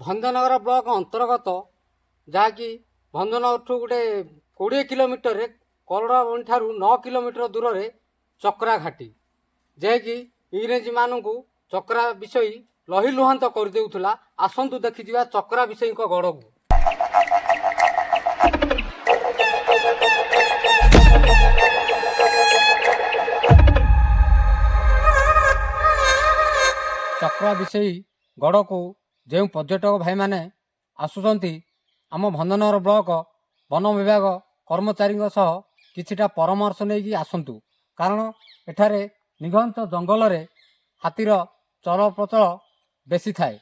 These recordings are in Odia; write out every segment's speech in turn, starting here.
ଭଞ୍ଜନଗର ବ୍ଲକ ଅନ୍ତର୍ଗତ, ଯାହାକି ଭଞ୍ଜନଗରଠୁ ଗୋଟେ 20 କିଲୋମିଟରରେ, କରଡ଼ାବଣି ଠାରୁ 9 କିଲୋମିଟର ଦୂରରେ ଚକ୍ରା ଘାଟି, ଯାହାକି ଇଂରେଜମାନଙ୍କୁ ଚକ୍ରା ବିଷୟୀ ଲହି ଲୁହାନ୍ତ କରିଦେଉଥିଲା। ଆସନ୍ତୁ ଦେଖିଯିବା ଚକ୍ରା ବିଷୟୀଙ୍କ ଗଡ଼କୁ। ଚକ୍ରା ବିଷୟୀ ଗଡ଼କୁ ଯେଉଁ ପର୍ଯ୍ୟଟକ ଭାଇମାନେ ଆସୁଛନ୍ତି, ଆମ ଭଞ୍ଜନଗର ବ୍ଲକ ବନ ବିଭାଗ କର୍ମଚାରୀଙ୍କ ସହ କିଛିଟା ପରାମର୍ଶ ନେଇକି ଆସନ୍ତୁ, କାରଣ ଏଠାରେ ନିଘଞ୍ଚ ଜଙ୍ଗଲରେ ହାତୀର ଚଳପ୍ରଚଳ ବେଶୀ ଥାଏ।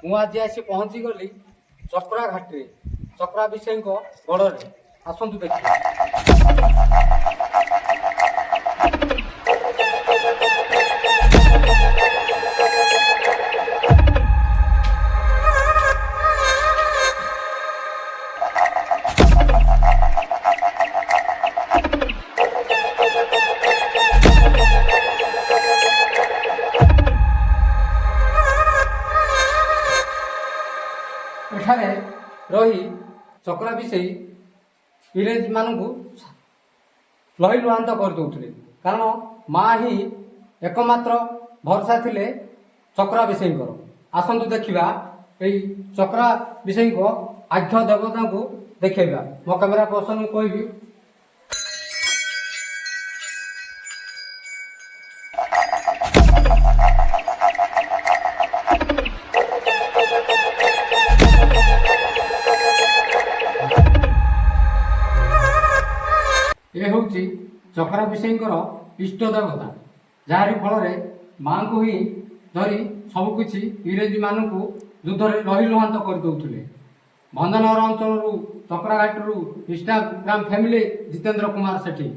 ମୁଁ ଆଜି ଆସି ପହଞ୍ଚିଗଲି ଚକ୍ରା ଘାଟିରେ, ଚକ୍ରା ବିଷୟଙ୍କ ଗଡ଼ରେ। ଆସନ୍ତୁ ଦେଖିବା। ଏଠାରେ ରହି ଚକ୍ରା ବିଷୟୀ ଇଂରେଜମାନଙ୍କୁ ଲହି ଲୁହାନ୍ତ କରିଦେଉଥିଲେ, କାରଣ ମା ହିଁ ଏକମାତ୍ର ଭରସା ଥିଲେ ଚକ୍ରା ବିଷୟୀଙ୍କର। ଆସନ୍ତୁ ଦେଖିବା, ଏଇ ଚକ୍ରା ବିଷୟୀଙ୍କ ଆଖ୍ୟ ଦେବତାଙ୍କୁ ଦେଖେଇବା। ମୋ କ୍ୟାମେରା ପର୍ସନକୁ କହିବି। ଏ ହେଉଛି ଚକ୍ରା ବିଷୟୀଙ୍କର ଇଷ୍ଟ ଦେବତା, ଯାହାରି ଫଳରେ ମାଙ୍କୁ ହିଁ ଧରି ସବୁକିଛି ଇଂରେଜମାନଙ୍କୁ ଯୁଦ୍ଧରେ ଲହି ଲୁହାନ୍ତ କରିଦେଉଥିଲେ। ଭଞ୍ଜନଗର ଅଞ୍ଚଳରୁ, ଚକ୍ରାଘାଟରୁ ଇନଷ୍ଟାଗ୍ରାମ ଫ୍ୟାମିଲି, ଜିତେନ୍ଦ୍ର କୁମାର ସେଠୀ।